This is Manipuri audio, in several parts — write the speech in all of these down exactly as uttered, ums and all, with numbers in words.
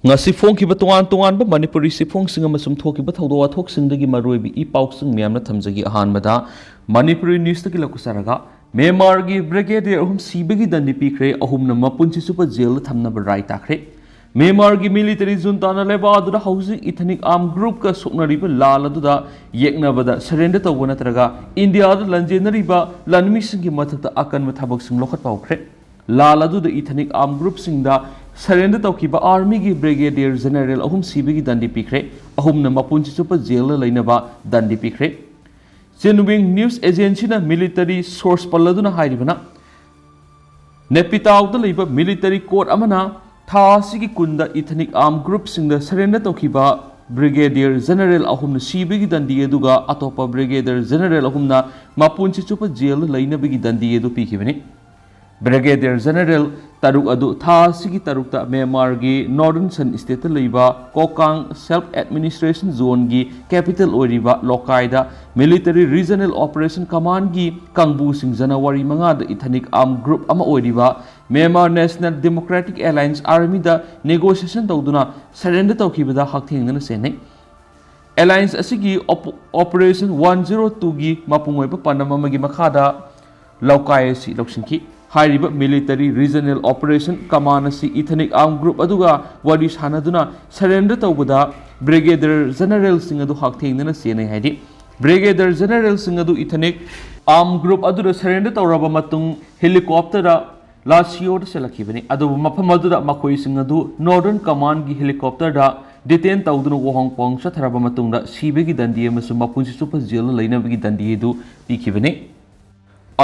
ꯉꯁꯤ ꯐꯣꯡꯈꯤꯕ ꯇꯣꯉꯥꯟ ꯇꯣꯉꯥꯟꯕ ꯃꯅꯤꯄꯨꯔꯤ ꯆꯦꯐꯣꯡꯁꯤꯡ ꯑꯃꯁꯨꯡ ꯊꯣꯛꯈꯤꯕ ꯊꯧꯗꯣꯛ ꯋꯥꯊꯣꯛꯁꯤꯡꯗꯒꯤ ꯃꯔꯨꯑꯣꯏꯕ ꯏ ꯄꯥꯎꯁꯤꯡ ꯃꯌꯥꯝꯅ ꯊꯝꯖꯒꯦ꯫ ꯑꯍꯥꯟꯕꯗ ꯃꯅꯤꯄꯨꯔꯤ ꯅ꯭ꯌꯨꯁꯇꯒꯤ ꯂꯧꯈꯠꯆꯔꯒ, ꯃ꯭ꯌꯥꯟꯃꯥꯔꯒꯤ ꯕ꯭ꯔꯤꯒꯦꯗꯤꯌꯔ ꯑꯍꯨꯝ ꯁꯤꯕꯒꯤ ꯗꯟꯗꯤ ꯄꯤꯈ꯭ꯔꯦ, ꯑꯍꯨꯝꯅ ꯃꯄꯨꯟꯁꯤ ꯆꯨꯞꯄ ꯖꯦꯜꯗ ꯊꯝꯅꯕ ꯔꯥꯏ ꯇꯥꯈ꯭ꯔꯦ꯫ ꯃ꯭ꯌꯥꯟꯃꯥꯔꯒꯤ ꯃꯤꯂꯤꯇꯔꯤ ꯖꯨꯟꯇꯥꯅ ꯂꯩꯕꯥꯛ ꯑꯗꯨꯗ ꯍꯧꯖꯤꯛ ꯏꯊꯅꯤꯛ ꯑꯥꯔꯝ ꯒ꯭ꯔꯨꯞꯀ ꯁꯣꯛꯅꯔꯤꯕ ꯂꯥꯜ ꯑꯗꯨꯗ ꯌꯦꯛꯅꯕꯗ ꯁꯔꯦꯟꯗꯔ ꯇꯧꯕ ꯅꯠꯇ꯭ꯔꯒ ꯏꯟꯗꯤꯌꯥꯗ ꯂꯥꯟꯖꯦꯟꯅꯔꯤꯕ ꯂꯥꯟꯃꯤꯁꯤꯡꯒꯤ ꯃꯊꯛꯇ ꯑꯀꯟꯕ ꯊꯕꯛꯁꯤꯡ ꯂꯧꯈꯠꯄ ꯍꯧꯈ꯭ꯔꯦ꯫ ꯂꯥꯜ ꯑꯗꯨꯗ ꯏꯊꯅꯤꯛ ꯑꯥꯔꯝ ꯒ꯭ꯔꯨꯞꯁꯤꯡꯗ ꯁꯔꯦꯟꯗꯔ ꯇꯧꯈꯤꯕ ꯑꯥꯔꯃꯤꯒꯤ ꯕ꯭ꯔꯤꯒꯦꯗꯤꯌꯔ ꯖꯦꯅꯔꯦꯜ ꯑꯍꯨꯝ ꯁꯤꯕꯒꯤ ꯗꯟꯗꯤ ꯄꯤꯈ꯭ꯔꯦ, ꯑꯍꯨꯝꯅ ꯃꯄꯨꯟꯁꯤ ꯆꯨꯞꯄ ꯖꯦꯜꯗ ꯂꯩꯅꯕ ꯗꯟꯗꯤ ꯄꯤꯈ꯭ꯔꯦ꯫ ꯆꯤꯟꯋꯤꯡ ꯅ꯭ꯌꯨꯁ ꯑꯦꯖꯦꯟꯁꯤꯅ ꯃꯤꯂꯤꯇꯔꯤ ꯁꯣꯔꯁ ꯄꯜꯂꯗꯨꯅ ꯍꯥꯏꯔꯤꯕꯅ, ꯅꯦꯄꯤꯇꯥꯎꯗ ꯂꯩꯕ ꯃꯤꯂꯤꯇꯔꯤ ꯀꯣꯔꯠ ꯑꯃꯅ ꯊꯥ ꯑꯁꯤꯒꯤ ꯀꯨꯟꯗ ꯏꯊꯅꯤꯛ ꯑꯥꯔꯝ ꯒ꯭ꯔꯨꯞꯁꯤꯡꯗ ꯁꯔꯦꯟꯗꯔ ꯇꯧꯈꯤꯕ ꯕ꯭ꯔꯤꯒꯦꯗꯤꯌꯔ ꯖꯦꯅꯔꯦꯜ ꯑꯍꯨꯝꯅ ꯁꯤꯕꯒꯤ ꯗꯟꯗꯤ ꯑꯗꯨꯒ ꯑꯇꯣꯞꯄ ꯕ꯭ꯔꯤꯒꯦꯗꯤꯌꯔ ꯖꯦꯅꯔꯦꯜ ꯑꯍꯨꯝꯅ ꯃꯄꯨꯟꯁꯤ ꯆꯨꯞꯄ ꯖꯦꯜꯗ ꯂꯩꯅꯕꯒꯤ ꯗꯟꯗꯤ ꯑꯗꯨ ꯄꯤꯈꯤꯕꯅꯤ꯫ ꯕ꯭ꯔꯤꯒꯦꯗꯤꯌꯔ ꯖꯦꯅꯔꯦꯜ ꯇꯔꯨꯛ ꯑꯗꯨ ꯊꯥ ꯑꯁꯤꯒꯤ ꯇꯔꯨꯛꯇ ꯃ꯭ꯌꯥꯟꯃꯥꯔꯒꯤ ꯅꯣꯔꯗꯔꯟ ꯁꯟ ꯁ꯭ꯇꯦꯠꯇ ꯂꯩꯕ ꯀꯣꯀꯥꯡ ꯁꯦꯜꯐ ꯑꯦꯗꯃꯤꯅꯤꯁꯇ꯭ꯔꯦꯁꯟ ꯖꯣꯟꯒꯤ ꯀꯦꯄꯤꯇꯦꯜ ꯑꯣꯏꯔꯤꯕ ꯂꯣꯀꯥꯏꯗ ꯃꯤꯂꯤꯇꯔꯤ ꯔꯤꯖꯅꯦꯜ ꯑꯣꯄꯔꯦꯁꯟ ꯀꯃꯥꯟꯒꯤ ꯀꯥꯡꯕꯨꯁꯤꯡ ꯖꯅꯋꯥꯔꯤ ꯃꯉꯥꯗ ꯏꯊꯅꯤꯛ ꯑꯥꯔꯝ ꯒ꯭ꯔꯨꯞ ꯑꯃ ꯑꯣꯏꯔꯤꯕ Myanmar national democratic alliance ꯑꯥꯔꯃꯤꯗ negotiation ꯇꯧꯗꯨꯅ ꯁꯔꯦꯟꯗꯔ ꯇꯧꯈꯤꯕꯗ ꯍꯛꯊꯦꯡꯅꯅ ꯆꯦꯟꯅꯩ꯫ ꯑꯦꯂꯥꯏꯟꯁ ꯑꯁꯤꯒꯤ ꯑꯣꯄ-, ꯑꯣꯄꯔꯦꯁꯟ ꯋꯥꯟ ꯖꯤꯔꯣ ꯇꯨꯒꯤ ꯃꯄꯨꯡ ꯑꯣꯏꯕ ꯄꯥꯟꯗꯝ ꯑꯃꯒꯤ ꯃꯈꯥꯗ ꯂꯧꯀꯥꯏ ꯑꯁꯤ ꯂꯧꯁꯤꯟꯈꯤ꯫ ꯍꯥꯏꯔꯤꯕ ꯃꯤꯂꯤꯇꯔꯤ ꯔꯤꯖꯅꯦꯜ ꯑꯣꯄꯔꯦꯁꯟ ꯀꯃꯥꯟ ꯑꯁꯤ ꯏꯊꯅꯤꯛ ꯑꯥꯔꯝ ꯒ꯭ꯔꯨꯞ ꯑꯗꯨꯒ ꯋꯥꯔꯤ ꯁꯥꯟꯅꯗꯨꯅ ꯁꯔꯦꯟꯗꯔ ꯇꯧꯕꯗ ꯕ꯭ꯔꯤꯒꯦꯗꯤꯌꯔ ꯖꯦꯅꯔꯦꯜꯁꯤꯡ ꯑꯗꯨ ꯍꯛꯊꯦꯡꯅꯅ ꯆꯦꯟꯅꯩ ꯍꯥꯏꯔꯤ꯫ ꯕ꯭ꯔꯤꯒꯦꯗꯤꯌꯔ ꯖꯦꯅꯔꯦꯜꯁꯤꯡ ꯑꯗꯨ ꯏꯊꯅꯤꯛ ꯑꯥꯔꯝ ꯒ꯭ꯔꯨꯞ ꯑꯗꯨꯗ ꯁꯔꯦꯟꯗꯔ ꯇꯧꯔꯕ ꯃꯇꯨꯡ ꯍꯦꯂꯤꯀꯣꯞꯇꯔꯗ ꯂꯥꯁꯤꯌꯣꯗ ꯆꯦꯜꯂꯛꯈꯤꯕꯅꯤ꯫ ꯑꯗꯨꯕꯨ ꯃꯐꯝ ꯑꯗꯨꯗ ꯃꯈꯣꯏꯁꯤꯡ ꯑꯗꯨ ꯅꯣꯔꯗꯔꯟ ꯀꯃꯥꯟꯒꯤ ꯍꯦꯂꯤꯀꯣꯞꯇꯔꯗ ꯗꯤꯇꯦꯟ ꯇꯧꯗꯨꯅ ꯋꯥꯍꯣꯡ ꯄꯥꯎꯍꯣꯡ ꯆꯠꯊꯔꯕ ꯃꯇꯨꯡꯗ ꯁꯤꯕꯒꯤ ꯗꯟꯗꯤ ꯑꯃꯁꯨꯡ ꯃꯄꯨꯟꯁꯤ ꯆꯨꯞꯄ ꯖꯦꯜꯗ ꯂꯩꯅꯕꯒꯤ ꯗꯟꯗꯤ ꯑꯗꯨ ꯄꯤꯈꯤꯕꯅꯤ꯫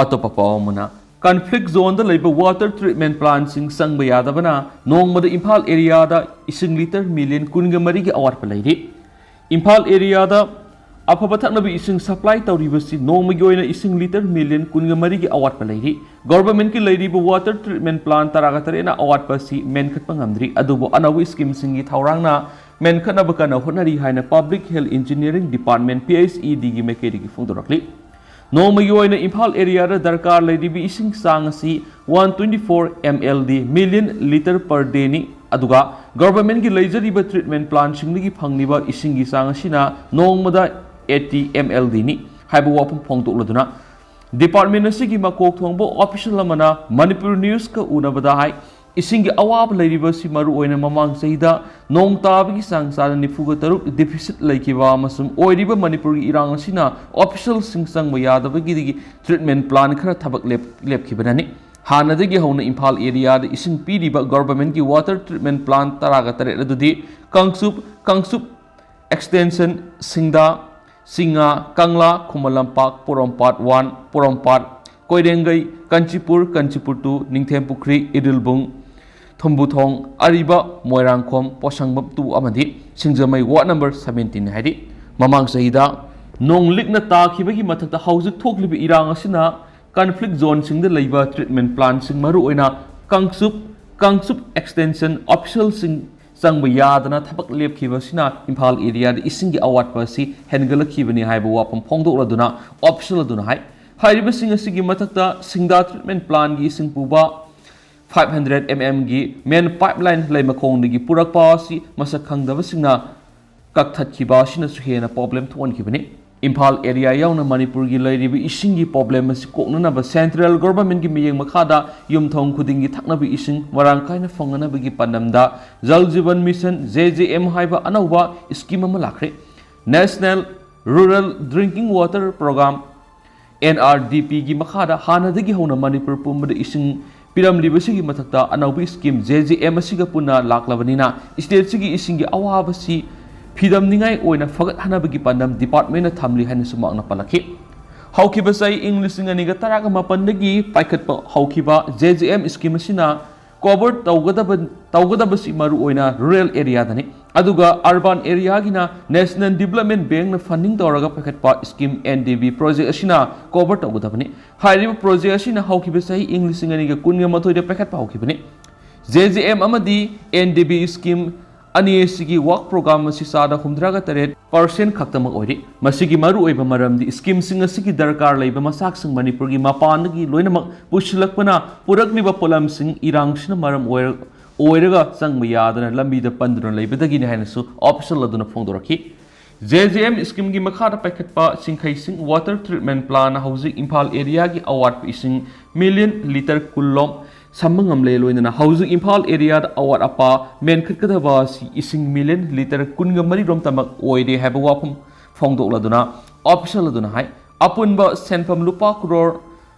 ꯑꯇꯣꯞꯄ ꯄꯥꯎ ꯑꯃꯅ, ꯀꯟꯐ꯭ꯂꯤꯛ ꯖꯣꯟꯗ ꯂꯩꯕ ꯋꯥꯇꯔ ꯇ꯭ꯔꯤꯠꯃꯦꯟ ꯄ꯭ꯂꯥꯟꯁꯤꯡ ꯆꯪꯕ ꯌꯥꯗꯕꯅ ꯅꯣꯡꯃꯗ ꯏꯝꯐꯥꯜ ꯑꯦꯔꯤꯌꯥꯗ ꯏꯁꯤꯡ ꯂꯤꯇꯔ ꯃꯤꯂꯤꯌꯟ ꯀꯨꯟꯒ ꯃꯔꯤꯒꯤ ꯑꯋꯥꯠꯄ ꯂꯩꯔꯤ꯫ ꯏꯝꯐꯥꯜ ꯑꯦꯔꯤꯌꯥꯗ ꯑꯐꯕ ꯊꯛꯅꯕ ꯏꯁꯤꯡ ꯁꯄ꯭ꯂꯥꯏ ꯇꯧꯔꯤꯕꯁꯤ ꯅꯣꯡꯃꯒꯤ ꯑꯣꯏꯅ ꯏꯁꯤꯡ ꯂꯤꯇꯔ ꯃꯤꯂꯤꯌꯟ ꯀꯨꯟꯒ ꯃꯔꯤꯒꯤ ꯑꯋꯥꯠꯄ ꯂꯩꯔꯤ꯫ ꯒꯣꯚꯔꯟꯃꯦꯟꯠꯀꯤ ꯂꯩꯔꯤꯕ ꯋꯥꯇꯔ ꯇ꯭ꯔꯤꯠꯃꯦꯟ ꯄ꯭ꯂꯥꯟ ꯇꯔꯥꯒ ꯇꯔꯦꯠꯅ ꯑꯋꯥꯠꯄ ꯑꯁꯤ ꯃꯦꯟꯈꯠꯄ ꯉꯝꯗ꯭ꯔꯤ, ꯑꯗꯨꯕꯨ ꯑꯅꯧꯕ ꯁ꯭ꯀꯤꯝꯁꯤꯡꯒꯤ ꯊꯧꯔꯥꯡꯅ ꯃꯦꯟꯈꯠꯅꯕ ꯀꯟꯅ ꯍꯣꯠꯅꯔꯤ ꯍꯥꯏꯅ public health engineering department, P H E ꯗꯤꯒꯤ ꯃꯥꯏꯀꯩꯗꯒꯤ ꯐꯣꯡꯗꯣꯔꯛꯂꯤ꯫ ꯅꯣꯡꯃꯒꯤ ꯑꯣꯏꯅ ꯏꯝꯐꯥꯜ ꯑꯦꯔꯤꯌꯥꯗ ꯗꯔꯀꯥꯔ ꯂꯩꯔꯤꯕ ꯏꯁꯤꯡ ꯆꯥꯡ ꯑꯁꯤ one twenty four M L D, million litre per ꯗꯦꯅꯤ꯫ ꯑꯗꯨꯒ ꯒꯚꯔꯟꯃꯦꯟꯠꯀꯤ ꯂꯩꯖꯔꯤꯕ ꯇ꯭ꯔꯤꯠꯃꯦꯟꯠ ꯄ꯭ꯂꯥꯟꯠꯁꯤꯡꯗꯒꯤ ꯐꯪꯂꯤꯕ ꯏꯁꯤꯡꯒꯤ ꯆꯥꯡ ꯑꯁꯤꯅ ꯅꯣꯡꯃꯗ eighty M L D ꯅꯤ ꯍꯥꯏꯕ ꯋꯥꯐꯝ ꯐꯣꯡꯗꯣꯛꯂꯗꯨꯅ, ꯗꯤꯄꯥꯔꯠꯃꯦꯟꯠ ꯑꯁꯤꯒꯤ ꯃꯀꯣꯛ ꯊꯣꯡꯕ ꯑꯣꯐꯤꯁꯤꯌꯦꯜ ꯑꯃꯅ ꯃꯅꯤꯄꯨꯔ ꯅ꯭ꯌꯨꯁꯀ ꯎꯅꯕꯗ ꯍꯥꯏ, ꯏꯁꯤꯡꯒꯤ ꯑꯋꯥꯕ ꯂꯩꯔꯤꯕ ꯑꯁꯤ ꯃꯔꯨꯑꯣꯏꯅ ꯃꯃꯥꯡ ꯆꯍꯤꯗ ꯅꯣꯡ ꯇꯥꯕꯒꯤ ꯆꯥꯡ ꯆꯥꯗ ꯅꯤꯐꯨꯒ ꯇꯔꯨꯛ ꯗꯤꯐꯤꯁꯤꯠ ꯂꯩꯈꯤꯕ ꯑꯃꯁꯨꯡ ꯑꯣꯏꯔꯤꯕ ꯃꯅꯤꯄꯨꯔꯒꯤ ꯏꯔꯥꯡ ꯑꯁꯤꯅ ꯑꯣꯐꯤꯁꯤꯌꯦꯜꯁꯤꯡ ꯆꯪꯕ ꯌꯥꯗꯕꯒꯤꯗꯒꯤ ꯇ꯭ꯔꯤꯠꯃꯦꯟꯠ ꯄ꯭ꯂꯥꯟꯠ ꯈꯔ ꯊꯕꯛ ꯂꯦꯞ-, ꯂꯦꯞꯈꯤꯕꯅꯅꯤ꯫ ꯍꯥꯟꯅꯗꯒꯤ ꯍꯧꯅ ꯏꯝꯐꯥꯜ ꯑꯦꯔꯤꯌꯥꯗ ꯏꯁꯤꯡ ꯄꯤꯔꯤꯕ ꯒꯚꯔꯟꯃꯦꯟꯠꯀꯤ ꯋꯥꯇꯔ ꯇ꯭ꯔꯤꯠꯃꯦꯟꯠ ꯄ꯭ꯂꯥꯟꯠ ꯇꯔꯥꯒ ꯇꯔꯦꯠ ꯑꯗꯨꯗꯤ ꯀꯥꯡꯆꯨꯞ, ꯀꯥꯡꯆꯨꯞ ꯑꯦꯛꯁꯇꯦꯟꯁꯟ, ꯁꯤꯡꯗꯥ, ꯆꯤꯡꯉꯥ, ꯀꯪꯂꯥ, ꯈꯨꯃꯟ ꯂꯝꯄꯥꯛ, ꯄꯣꯔꯣꯝꯄꯥꯠ ꯋꯥꯟ, ꯄꯣꯔꯣꯝꯄꯥꯠ, ꯀꯣꯏꯔꯦꯡꯒꯩ, ꯀꯥꯟꯆꯤꯄꯨꯔ, ꯀꯥꯟꯆꯤꯄꯨꯔ ꯇꯨ, ꯅꯤꯡꯊꯦꯝꯄꯨꯈ꯭ꯔꯤ, ꯏꯔꯤꯜꯕꯨꯡ, ꯊꯨꯝꯕꯨꯊꯣꯡ, ꯑꯔꯤꯕ, ꯃꯣꯏꯔꯥꯡꯈꯣꯝ, ꯄꯣꯁꯪꯕꯝ ꯇꯨ ꯑꯃꯗꯤ ꯁꯤꯡꯖꯃꯩ ꯋꯥꯔꯗ ꯅꯝꯕꯔ seventeen ꯍꯥꯏꯔꯤ꯫ ꯃꯃꯥꯡ ꯆꯍꯤꯗ ꯅꯣꯡ ꯂꯤꯛꯅ ꯇꯥꯈꯤꯕꯒꯤ ꯃꯊꯛꯇ ꯍꯧꯖꯤꯛ ꯊꯣꯛꯂꯤꯕ ꯏꯔꯥꯡ ꯑꯁꯤꯅ ꯀꯟꯐ꯭ꯂꯤꯛ ꯖꯣꯟꯁꯤꯡꯗ ꯂꯩꯕ ꯇ꯭ꯔꯤꯠꯃꯦꯟꯠ ꯄ꯭ꯂꯥꯟꯠꯁꯤꯡ, ꯃꯔꯨꯑꯣꯏꯅ ꯀꯥꯡꯆꯨꯞ, ꯀꯥꯡꯆꯨꯞ ꯑꯦꯛꯁꯇꯦꯟꯁꯟ ꯑꯣꯐꯤꯁꯤꯌꯦꯜꯁꯤꯡ ꯆꯪꯕ ꯌꯥꯗꯅ ꯊꯕꯛ ꯂꯦꯞꯈꯤꯕ ꯑꯁꯤꯅ ꯏꯝꯐꯥꯜ ꯑꯦꯔꯤꯌꯥꯗ ꯏꯁꯤꯡꯒꯤ ꯑꯋꯥꯠꯄ ꯑꯁꯤ ꯍꯦꯟꯒꯠꯂꯛꯈꯤꯕꯅꯤ ꯍꯥꯏꯕ ꯋꯥꯐꯝ ꯐꯣꯡꯗꯣꯛꯂꯗꯨꯅ ꯑꯣꯐꯤꯁꯤꯌꯦꯜ ꯑꯗꯨꯅ ꯍꯥꯏ꯫ ꯍꯥꯏꯔꯤꯕꯁꯤꯡ ꯑꯁꯤꯒꯤ ꯃꯊꯛꯇ ꯁꯤꯡꯗꯥ ꯇ꯭ꯔꯤꯠꯃꯦꯟꯠ ꯄ꯭ꯂꯥꯟꯠꯀꯤ ꯏꯁꯤꯡ ꯄꯨꯕ five hundred M M ꯒꯤ ꯃꯦꯟ ꯄꯥꯏꯞꯂꯥꯏꯟ ꯂꯩꯃꯈꯣꯡꯗꯒꯤ ꯄꯨꯔꯛꯄ ꯑꯁꯤ ꯃꯁꯛ ꯈꯪꯗꯕꯁꯤꯡꯅ ꯀꯛꯊꯠꯈꯤꯕ ꯑꯁꯤꯅꯁꯨ ꯍꯦꯟꯅ ꯄ꯭ꯔꯣꯕ꯭ꯂꯦꯝ ꯊꯣꯛꯍꯟꯈꯤꯕꯅꯤ꯫ ꯏꯝꯐꯥꯜ ꯑꯦꯔꯤꯌꯥ ꯌꯥꯎꯅ ꯃꯅꯤꯄꯨꯔꯒꯤ ꯂꯩꯔꯤꯕ ꯏꯁꯤꯡꯒꯤ ꯄ꯭ꯔꯣꯕ꯭ꯂꯦꯝ ꯑꯁꯤ ꯀꯣꯛꯅꯅꯕ ꯁꯦꯟꯇ꯭ꯔꯦꯜ ꯒꯣꯚꯔꯟꯃꯦꯟꯠꯀꯤ ꯃꯤꯠꯌꯦꯡ ꯃꯈꯥꯗ ꯌꯨꯝꯊꯣꯡ ꯈꯨꯗꯤꯡꯒꯤ ꯊꯛꯅꯕ ꯏꯁꯤꯡ ꯃꯔꯥꯡ ꯀꯥꯏꯅ ꯐꯪꯅꯅꯕꯒꯤ ꯄꯥꯟꯗꯝꯗ ꯖꯜ ꯖꯤꯕꯟ ꯃꯤꯁꯟ, J J M, ꯍꯥꯏꯕ ꯑꯅꯧꯕ ꯏꯁꯀꯤꯝ ꯑꯃ ꯂꯥꯛꯈ꯭ꯔꯦ꯫ National Rural Drinking Water Programme, N R D P ꯒꯤ ꯃꯈꯥꯗ ꯍꯥꯟꯅꯗꯒꯤ ꯍꯧꯅ ꯃꯅꯤꯄꯨꯔ ꯄꯨꯝꯕꯗ ꯏꯁꯤꯡ ꯄꯤꯔꯝꯂꯤꯕꯁꯤꯒꯤ ꯃꯊꯛꯇ ꯑꯅꯧꯕ ꯏꯁꯀꯤꯝ J J M ꯑꯁꯤꯒ ꯄꯨꯟꯅ ꯂꯥꯛꯂꯕꯅꯤꯅ, ꯁ꯭ꯇꯦꯠꯁꯤꯒꯤ ꯏꯁꯤꯡꯒꯤ ꯑꯋꯥꯕꯁꯤ ꯐꯤꯗꯝꯅꯤꯡꯉꯥꯏ ꯑꯣꯏꯅ ꯐꯒꯠꯍꯟꯅꯕꯒꯤ ꯄꯥꯟꯗꯝ ꯗꯤꯄꯥꯔꯠꯃꯦꯟꯅ ꯊꯝꯂꯤ ꯍꯥꯏꯅꯁꯨ ꯃꯍꯥꯛꯅ ꯄꯜꯂꯛꯈꯤ꯫ ꯍꯧꯈꯤꯕ ꯆꯍꯤ ꯏꯪ ꯂꯤꯁꯤꯡ ꯑꯅꯤꯒ ꯇꯔꯥꯒ ꯃꯥꯄꯟꯗꯒꯤ ꯄꯥꯏꯈꯠꯄ ꯍꯧꯈꯤꯕ J J M ꯏꯁꯀꯤꯝ ꯑꯁꯤꯅ ꯀꯣꯚꯔ ꯇꯧꯒꯗꯕ, ꯇꯧꯒꯗꯕꯁꯤ ꯃꯔꯨꯑꯣꯏꯅ ꯔꯨꯔꯦꯜ ꯑꯦꯔꯤꯌꯥꯗꯅꯤ꯫ ꯑꯗꯨꯒ ꯑꯔꯕꯥꯟ ꯑꯦꯔꯤꯌꯥꯒꯤꯅ ꯅꯦꯁꯅꯦꯜ ꯗꯤꯕꯂꯞꯃꯦꯟ ꯕꯦꯡꯛꯅ ꯐꯟꯗꯤꯡ ꯇꯧꯔꯒ ꯄꯥꯏꯈꯠꯄ scheme N D B project ꯑꯁꯤꯅ ꯀꯣꯚꯔ ꯇꯧꯒꯗꯕꯅꯤ꯫ ꯍꯥꯏꯔꯤꯕ ꯄ꯭ꯔꯣꯖꯦꯛ ꯑꯁꯤꯅ ꯍꯧꯈꯤꯕ ꯆꯍꯤ ꯏꯪ ꯂꯤꯁꯤꯡ ꯑꯅꯤꯒ ꯀꯨꯟꯒ ꯃꯥꯊꯣꯏꯗ ꯄꯥꯏꯈꯠꯄ ꯍꯧꯈꯤꯕꯅꯤ꯫ J J M ꯑꯃꯗꯤ N D B ꯏꯁꯀꯤꯝ ꯑꯅꯤ ꯑꯁꯤꯒꯤ ꯋꯥꯔꯛ ꯄ꯭ꯔꯣꯒ꯭ꯔꯥꯝ ꯑꯁꯤ ꯆꯥꯗ ꯍꯨꯝꯗ꯭ꯔꯥꯒ ꯇꯔꯦꯠ ꯄꯥꯔꯁꯦꯟ ꯈꯛꯇꯃꯛ ꯑꯣꯏꯔꯤ꯫ ꯃꯁꯤꯒꯤ ꯃꯔꯨꯑꯣꯏꯕ ꯃꯔꯝꯗꯤ ꯏꯁꯀꯤꯝꯁꯤꯡ ꯑꯁꯤꯒꯤ ꯗꯔꯀꯥꯔ ꯂꯩꯕ ꯃꯆꯥꯛꯁꯤꯡ ꯃꯅꯤꯄꯨꯔꯒꯤ ꯃꯄꯥꯟꯗꯒꯤ ꯂꯣꯏꯅꯃꯛ ꯄꯨꯁꯤꯜꯂꯛꯄꯅ ꯄꯨꯔꯛꯂꯤꯕ ꯄꯣꯠꯂꯝꯁꯤꯡ ꯏꯔꯥꯡꯁꯤꯅ ꯃꯔꯝ ꯑꯣꯏꯔ-, ꯑꯣꯏꯔꯒ ꯆꯪꯕ ꯌꯥꯗꯅ ꯂꯝꯕꯤꯗ ꯄꯟꯗꯨꯅ ꯂꯩꯕꯗꯒꯤꯅꯤ ꯍꯥꯏꯅꯁꯨ official ꯑꯗꯨꯅ ꯐꯣꯡꯗꯣꯔꯛꯈꯤ꯫ JJM schemeꯒꯤ ꯃꯈꯥꯗ ꯄꯥꯏꯈꯠꯄ ꯁꯤꯡꯈꯩꯁꯤꯡ water treatment plant ꯍꯧꯖꯤꯛ ꯏꯝꯐꯥꯜ areaꯒꯤ ꯑꯋꯥꯠꯄ ꯏꯁꯤꯡ million litre ꯀꯨꯟ ꯂꯣꯝ ꯁꯝꯕ ꯉꯝꯂꯦ꯫ ꯂꯣꯏꯅꯅ ꯍꯧꯖꯤꯛ ꯏꯝꯐꯥꯜ areaꯗ ꯑꯋꯥꯠ ꯑꯄꯥ ꯃꯦꯟꯈꯠꯀꯗꯕ ꯑꯁꯤ ꯏꯁꯤꯡ million litre ꯀꯨꯟꯒ ꯃꯔꯤ ꯔꯣꯝꯇꯃꯛ ꯑꯣꯏꯔꯦ ꯍꯥꯏꯕ ꯋꯥꯐꯝ ꯐꯣꯡꯗꯣꯛꯂꯗꯨꯅ official ꯑꯗꯨꯅ ꯍꯥꯏ꯫ ꯑꯄꯨꯟꯕ ꯁꯦꯟꯐꯝ ꯂꯨꯄꯥ ꯀ꯭ꯔꯣꯔ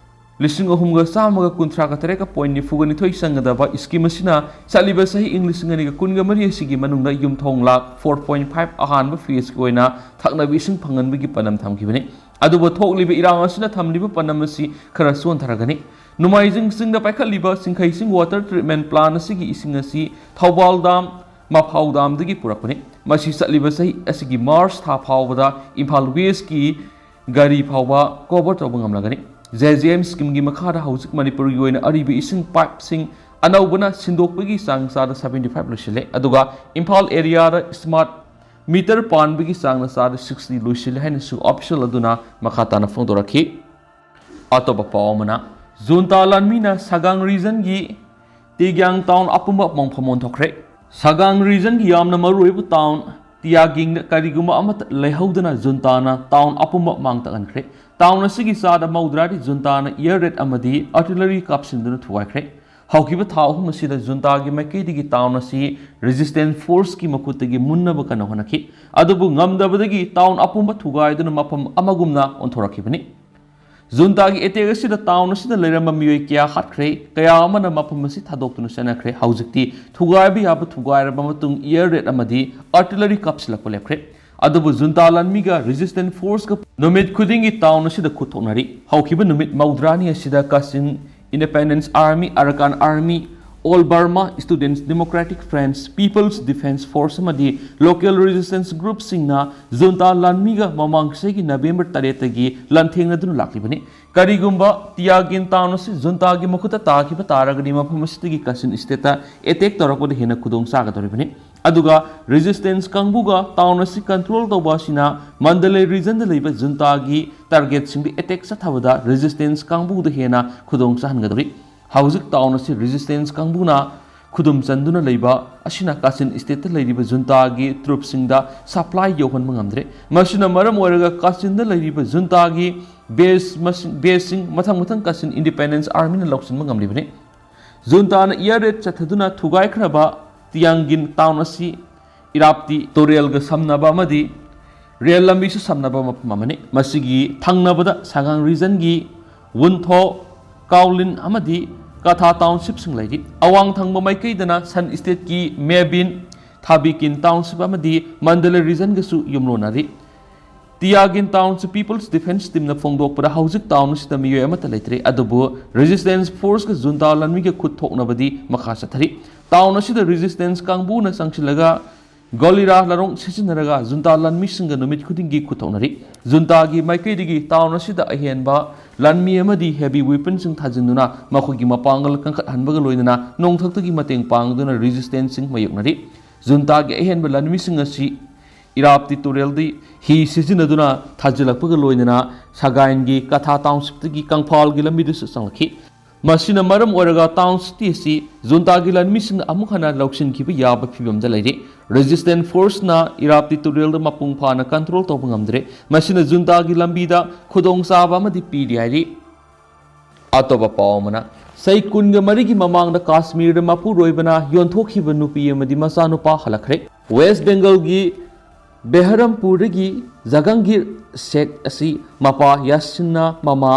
ꯂꯤꯁꯤꯡ ꯑꯍꯨꯝꯒ ꯆꯥꯝꯃꯒ ꯀꯨꯟꯊ꯭ꯔꯥꯒ ꯇꯔꯦꯠꯀ point ꯅꯤꯐꯨꯒ ꯅꯤꯊꯣꯏ ꯆꯪꯒꯗꯕ scheme ꯑꯁꯤꯅ ꯆꯠꯂꯤꯕ ꯆꯍꯤ ꯏꯪ ꯂꯤꯁꯤꯡ ꯑꯅꯤꯒ ꯀꯨꯟꯒ ꯃꯔꯤ ꯑꯁꯤꯒꯤ ꯃꯅꯨꯡꯗ ꯌꯨꯝꯊꯣꯡ ꯂꯥꯈ four point five ꯑꯍꯥꯟꯕ phaseꯀꯤ ꯑꯣꯏꯅ ꯊꯛꯅꯕ ꯏꯁꯤꯡ ꯐꯪꯍꯟꯕꯒꯤ ꯄꯥꯟꯗꯝ ꯊꯝꯈꯤꯕꯅꯤ꯫ ꯑꯗꯨꯕꯨ ꯊꯣꯛꯂꯤꯕ ꯏꯔꯥꯡ ꯑꯁꯤꯅ ꯊꯝꯂꯤꯕ ꯄꯥꯟꯗꯝ ꯑꯁꯤ ꯈꯔ ꯆꯣꯟꯊꯔꯒꯅꯤ꯫ ꯅꯣꯡꯃꯥꯏꯖꯤꯡ ꯆꯤꯡꯗ ꯄꯥꯏꯈꯠꯂꯤꯕ ꯁꯤꯡꯈꯩꯁꯤꯡ water treatment plant ꯑꯁꯤꯒꯤ ꯏꯁꯤꯡ ꯑꯁꯤ ꯊꯧꯕꯥꯜ dam, ꯃꯐꯥꯎ damꯗꯒꯤ ꯄꯨꯔꯛꯄꯅꯤ꯫ ꯃꯁꯤ ꯆꯠꯂꯤꯕ ꯆꯍꯤ ꯑꯁꯤꯒꯤ March ꯊꯥ ꯐꯥꯎꯕꯗ ꯏꯝꯐꯥꯜ Westꯀꯤ ꯒꯥꯔꯤ ꯐꯥꯎꯕ cover ꯇꯧꯕ ꯉꯝꯂꯒꯅꯤ꯫ JJM schemeꯒꯤ ꯃꯈꯥꯗ ꯍꯧꯖꯤꯛ ꯃꯅꯤꯄꯨꯔꯒꯤ ꯑꯣꯏꯅ ꯑꯔꯤꯕ ꯏꯁꯤꯡ pipeꯁꯤꯡ ꯑꯅꯧꯕꯅ ꯁꯤꯟꯗꯣꯛꯄꯒꯤ ꯆꯥꯡ ꯆꯥꯗ seventy five ꯂꯣꯏꯁꯤꯜꯂꯦ, ꯑꯗꯨꯒ ꯏꯝꯐꯥꯜ areaꯗ smart meter ꯄꯥꯟꯕꯒꯤ ꯆꯥꯡꯅ ꯆꯥꯗ sixty ꯂꯣꯏꯁꯤꯜꯂꯦ ꯍꯥꯏꯅꯁꯨ official ꯑꯗꯨꯅ ꯃꯈꯥ ꯇꯥꯅ ꯐꯣꯡꯗꯣꯔꯛꯈꯤ꯫ ꯑꯇꯣꯞꯄ ꯄꯥꯎ ꯑꯃꯅ, ꯖꯨꯟꯇꯥ ꯂꯥꯟꯃꯤꯅ ꯁꯒꯥꯡ regionꯒꯤ ꯇꯤꯒ꯭ꯌꯥꯡ town ꯑꯄꯨꯝꯕ ꯃꯣꯡꯐꯝ ꯑꯣꯟꯊꯣꯛꯈ꯭ꯔꯦ꯫ ꯁꯒꯥꯡ regionꯒꯤ ꯌꯥꯝꯅ ꯃꯔꯨꯑꯣꯏꯕ town ꯇꯤꯌꯥꯒꯤꯡꯗ ꯀꯔꯤꯒꯨꯝꯕ ꯑꯃꯠꯇ ꯂꯩꯍꯧꯗꯅ ꯖꯨꯟꯇꯥꯅ town ꯑꯄꯨꯝꯕ ꯃꯥꯡ ꯇꯥꯛꯍꯟꯈ꯭ꯔꯦ꯫ Town ꯑꯁꯤꯒꯤ ꯆꯥꯗ ꯃꯧꯗ꯭ꯔꯥꯗꯤ ꯖꯨꯟꯇꯥꯅ air raid ꯑꯃꯗꯤ artillery ꯀꯥꯞꯁꯤꯟꯗꯨꯅ ꯊꯨꯒꯥꯏꯈ꯭ꯔꯦ꯫ ꯍꯧꯈꯤꯕ ꯊꯥ ꯑꯍꯨꯝ ꯑꯁꯤꯗ ꯖꯨꯟꯇꯥꯒꯤ ꯃꯥꯏꯀꯩꯗꯒꯤ town ꯑꯁꯤ resistance forceꯀꯤ ꯃꯈꯨꯠꯇꯒꯤ ꯃꯨꯟꯅꯕ ꯀꯟꯅ ꯍꯣꯠꯅꯈꯤ꯫ ꯑꯗꯨꯕꯨ ꯉꯝꯗꯕꯗꯒꯤ town ꯑꯄꯨꯝꯕ ꯊꯨꯒꯥꯏꯗꯨꯅ ꯃꯐꯝ ꯑꯃꯒꯨꯝꯅ ꯑꯣꯟꯊꯣꯔꯛꯈꯤꯕꯅꯤ꯫ ꯖꯨꯟꯇꯥꯒꯤ attack ꯑꯁꯤꯗ town ꯑꯁꯤꯗ ꯂꯩꯔꯝꯕ ꯃꯤꯑꯣꯏ ꯀꯌꯥ ꯍꯥꯠꯈ꯭ꯔꯦ, ꯀꯌꯥ ꯑꯃꯅ ꯃꯐꯝ ꯑꯁꯤ ꯊꯥꯗꯣꯛꯇꯨꯅ ꯆꯠꯅꯈ꯭ꯔꯦ꯫ ꯍꯧꯖꯤꯛꯇꯤ ꯊꯨꯒꯥꯏꯕ ꯌꯥꯕ ꯊꯨꯒꯥꯏꯔꯕ ꯃꯇꯨꯡ air raid ꯑꯃꯗꯤ artillery ꯀꯥꯞꯁꯤꯜꯂꯛꯄ ꯂꯦꯞꯈ꯭ꯔꯦ꯫ ꯑꯗꯨꯕꯨ ꯖꯨꯟꯇꯥ ꯂꯥꯟꯃꯤꯒ resistance forceꯀ ꯅꯨꯃꯤꯠ ꯈꯨꯗꯤꯡꯒꯤ town ꯑꯁꯤꯗ ꯈꯨꯠ ꯊꯣꯛꯅꯔꯤ꯫ ꯍꯧꯈꯤꯕ ꯅꯨꯃꯤꯠ ꯃꯧꯗ꯭ꯔꯥꯅꯤ ꯑꯁꯤꯗ Kachin Independence Army, Arakan Army, All Burma Students Democratic Front, People's Defence Force ꯑꯃꯗꯤ local resistance groupꯁꯤꯡꯅ ꯖꯨꯟꯇꯥ ꯂꯥꯟꯃꯤꯒ ꯃꯃꯥꯡ ꯆꯍꯤꯒꯤ ꯅꯕꯦꯝꯕꯔ ꯇꯔꯦꯠꯇꯒꯤ ꯂꯥꯟꯊꯦꯡꯅꯗꯨꯅ ꯂꯥꯛꯂꯤꯕꯅꯤ꯫ ꯀꯔꯤꯒꯨꯝꯕ ꯇꯤꯌꯥꯒꯤꯟ town ꯑꯁꯤ ꯖꯨꯟꯇꯥꯒꯤ ꯃꯈꯨꯠꯇ ꯇꯥꯈꯤꯕ ꯇꯥꯔꯒꯗꯤ ꯃꯐꯝ ꯑꯁꯤꯗꯒꯤ Kachin stateꯇ attack ꯇꯧꯔꯛꯄꯗ ꯍꯦꯟꯅ ꯈꯨꯗꯣꯡ ꯆꯥꯒꯗꯧꯔꯤꯕꯅꯤ꯫ ꯑꯗꯨꯒ resistance ꯀꯥꯡꯕꯨꯒ town ꯑꯁꯤ control ꯇꯧꯕ ꯑꯁꯤꯅ ꯃꯟꯗꯂꯦ regionꯗ ꯂꯩꯕ ꯖꯨꯟꯇꯥꯒꯤ targetꯁꯤꯡꯗ attack ꯆꯠꯊꯕꯗ resistance ꯀꯥꯡꯕꯨꯗ ꯍꯦꯟꯅ ꯈꯨꯗꯣꯡ ꯆꯥꯍꯟꯒꯗꯧꯔꯤ꯫ ꯍꯧꯖꯤꯛ town ꯑꯁꯤ resistance ꯀꯥꯡꯕꯨꯅ ꯈꯨꯗꯨꯝ ꯆꯟꯗꯨꯅ ꯂꯩꯕ ꯑꯁꯤꯅ ꯀꯥꯆꯤꯟ ꯁ꯭ꯇꯦꯠꯇ ꯂꯩꯔꯤꯕ ꯖꯨꯟꯇꯥꯒꯤ ꯇ꯭ꯔꯨꯞꯁꯤꯡꯗ ꯁꯄ꯭ꯂꯥꯏ ꯌꯧꯍꯟꯕ ꯉꯝꯗ꯭ꯔꯦ꯫ ꯃꯁꯤꯅ ꯃꯔꯝ ꯑꯣꯏꯔꯒ ꯀꯥꯆꯤꯟꯗ ꯂꯩꯔꯤꯕ ꯖꯨꯟꯇꯥꯒꯤ ꯕꯦꯁ ꯃꯁꯤꯡ, ꯕꯦꯁꯁꯤꯡ ꯃꯊꯪ ꯃꯊꯪ ꯀꯥꯆꯤꯟ ꯏꯟꯗꯤꯄꯦꯟꯗꯦꯟꯁ ꯑꯥꯔꯃꯤꯅ ꯂꯧꯁꯤꯟꯕ ꯉꯝꯂꯤꯕꯅꯤ꯫ ꯖꯨꯟꯇꯥꯅ ꯏꯌꯥꯔ ꯔꯦꯗ ꯆꯠꯊꯗꯨꯅ ꯊꯨꯒꯥꯏꯈ꯭ꯔꯕ ꯇꯤꯌꯥꯡꯒꯤꯟ ꯇꯥꯎꯟ ꯑꯁꯤ ꯏꯔꯥꯞꯇꯤ ꯇꯨꯔꯦꯜꯒ ꯁꯝꯅꯕ ꯑꯃꯗꯤ ꯔꯦꯜ ꯂꯝꯕꯤꯁꯨ ꯁꯝꯅꯕ ꯃꯐꯝ ꯑꯃꯅꯤ꯫ ꯃꯁꯤꯒꯤ ꯊꯪꯅꯕꯗ ꯁꯉꯥꯡ ꯔꯤꯖꯟꯒꯤ ꯋꯨꯟꯊꯣ, ꯀꯥꯎꯂꯤꯟ ꯑꯃꯗꯤ ꯀꯊꯥ ꯇꯥꯎꯟꯁꯤꯞꯁꯤꯡ ꯂꯩꯔꯤ꯫ ꯑꯋꯥꯡ ꯊꯪꯕ ꯃꯥꯏꯀꯩꯗꯅ ꯁꯟ ꯁ꯭ꯇꯦꯠꯀꯤ ꯃꯦꯕꯤꯟ, ꯊꯥꯕꯤꯀꯤꯟ ꯇꯥꯎꯟꯁꯤꯞ ꯑꯃꯗꯤ ꯃꯟꯗꯂꯦ ꯔꯤꯖꯟꯒꯁꯨ ꯌꯨꯝꯂꯣꯟꯅꯔꯤ꯫ ꯇꯤꯌꯥꯒꯤꯟ ꯇꯥꯎꯟꯁꯤꯞ ꯄꯤꯄꯜꯁ ꯗꯤꯐꯦꯟꯁ ꯇꯤꯝꯅ ꯐꯣꯡꯗꯣꯛꯄꯗ ꯍꯧꯖꯤꯛ ꯇꯥꯎꯟ ꯑꯁꯤꯗ ꯃꯤꯑꯣꯏ ꯑꯃꯠꯇ ꯂꯩꯇ꯭ꯔꯦ, ꯑꯗꯨꯕꯨ ꯔꯦꯖꯤꯁꯇꯦꯟꯁ ꯐꯣꯔꯁꯀ ꯖꯨꯟꯇꯥ ꯂꯥꯟꯃꯤꯒ ꯈꯨꯠ ꯊꯣꯛꯅꯕꯗꯤ ꯃꯈꯥ ꯆꯠꯊꯔꯤ꯫ ꯇꯥꯎꯟ ꯑꯁꯤꯗ ꯔꯦꯖꯤꯁꯇꯦꯟꯁ ꯀꯥꯡꯕꯨꯅ ꯆꯪꯁꯤꯜꯂꯒ ꯒꯣꯂꯤꯔꯥ ꯂꯥꯔꯣꯡ ꯁꯤꯖꯤꯟꯅꯔꯒ ꯖꯨꯟꯇꯥ ꯂꯥꯟꯃꯤꯁꯤꯡꯒ ꯅꯨꯃꯤꯠ ꯈꯨꯗꯤꯡꯒꯤ ꯈꯨꯠꯊꯣꯛꯅꯔꯤ꯫ ꯖꯨꯟꯇꯥꯒꯤ ꯃꯥꯏꯀꯩꯗꯒꯤ ꯇꯥꯎꯟ ꯑꯁꯤꯗ ꯑꯍꯦꯟꯕ ꯂꯥꯟꯃꯤ ꯑꯃꯗꯤ ꯍꯦꯚꯤ ꯋꯦꯄꯟꯁꯤꯡ ꯊꯥꯖꯤꯟꯗꯨꯅ ꯃꯈꯣꯏꯒꯤ ꯃꯄꯥꯡꯒꯜ ꯀꯟꯈꯠꯍꯟꯕꯒ ꯂꯣꯏꯅꯅ ꯅꯣꯡꯊꯛꯇꯒꯤ ꯃꯇꯦꯡ ꯄꯥꯡꯗꯨꯅ ꯔꯦꯖꯤꯁꯇꯦꯟꯁꯁꯤꯡ ꯃꯥꯌꯣꯛꯅꯔꯤ꯫ ꯖꯨꯟꯇꯥꯒꯤ ꯑꯍꯦꯟꯕ ꯂꯥꯟꯃꯤꯁꯤꯡ ꯑꯁꯤ ꯏꯔꯥꯞꯇꯤ ꯇꯨꯔꯦꯜꯗꯤ ꯍꯤ ꯁꯤꯖꯤꯟꯅꯗꯨꯅ ꯊꯥꯖꯤꯜꯂꯛꯄꯒ ꯂꯣꯏꯅꯅ ꯁꯒꯥꯏꯟꯒꯤ ꯀꯊꯥ ꯇꯥꯎꯟꯁꯤꯞꯇꯒꯤ ꯀꯪꯐꯥꯜꯒꯤ ꯂꯝꯕꯤꯗꯁꯨ ꯆꯪꯂꯛꯈꯤ꯫ ꯃꯁꯤꯅ ꯃꯔꯝ ꯑꯣꯏꯔꯒ ꯇꯥꯎꯟ ꯁꯤꯇꯤ ꯑꯁꯤ ꯖꯨꯟꯇꯥꯒꯤ ꯂꯥꯟꯃꯤꯁꯤꯡꯅ ꯑꯃꯨꯛ ꯍꯟꯅ ꯂꯧꯁꯤꯟꯈꯤꯕ ꯌꯥꯕ ꯐꯤꯕꯝꯗ ꯂꯩꯔꯤ꯫ ꯔꯦꯖꯤꯁꯇꯦꯟꯁ ꯐꯣꯔꯁꯅ ꯏꯔꯥꯞꯇꯤ ꯇꯨꯔꯦꯜꯗ ꯃꯄꯨꯡ ꯐꯥꯅ ꯀꯟꯇ꯭ꯔꯣꯜ ꯇꯧꯕ ꯉꯝꯗ꯭ꯔꯦ꯫ ꯃꯁꯤꯅ ꯖꯨꯟꯇꯥꯒꯤ ꯂꯝꯕꯤꯗ ꯈꯨꯗꯣꯡꯆꯥꯕ ꯑꯃꯗꯤ ꯄꯤꯔꯤ ꯍꯥꯏꯔꯤ꯫ ꯑꯇꯣꯞꯄ ꯄꯥꯎ ꯑꯃꯅ, ꯆꯍꯤ ꯀꯨꯟꯒ ꯃꯔꯤꯒꯤ ꯃꯃꯥꯡꯗ ꯀꯥꯁꯃꯤꯔꯗ ꯃꯄꯨꯔꯣꯏꯕꯅ ꯌꯣꯟꯊꯣꯛꯈꯤꯕ ꯅꯨꯄꯤ ꯑꯃꯗꯤ ꯃꯆꯥꯅꯨꯄꯥ ꯍꯜꯂꯛꯈ꯭ꯔꯦ꯫ ꯋꯦꯁ ꯕꯦꯡꯒꯜꯒꯤ ꯕꯦꯍꯔꯝꯄꯨꯔꯗꯒꯤ ꯖꯍꯥꯡꯒꯤꯔ ꯁꯦꯈ ꯑꯁꯤ ꯃꯄꯥ ꯌꯥꯁꯤꯟꯅ ꯃꯃꯥ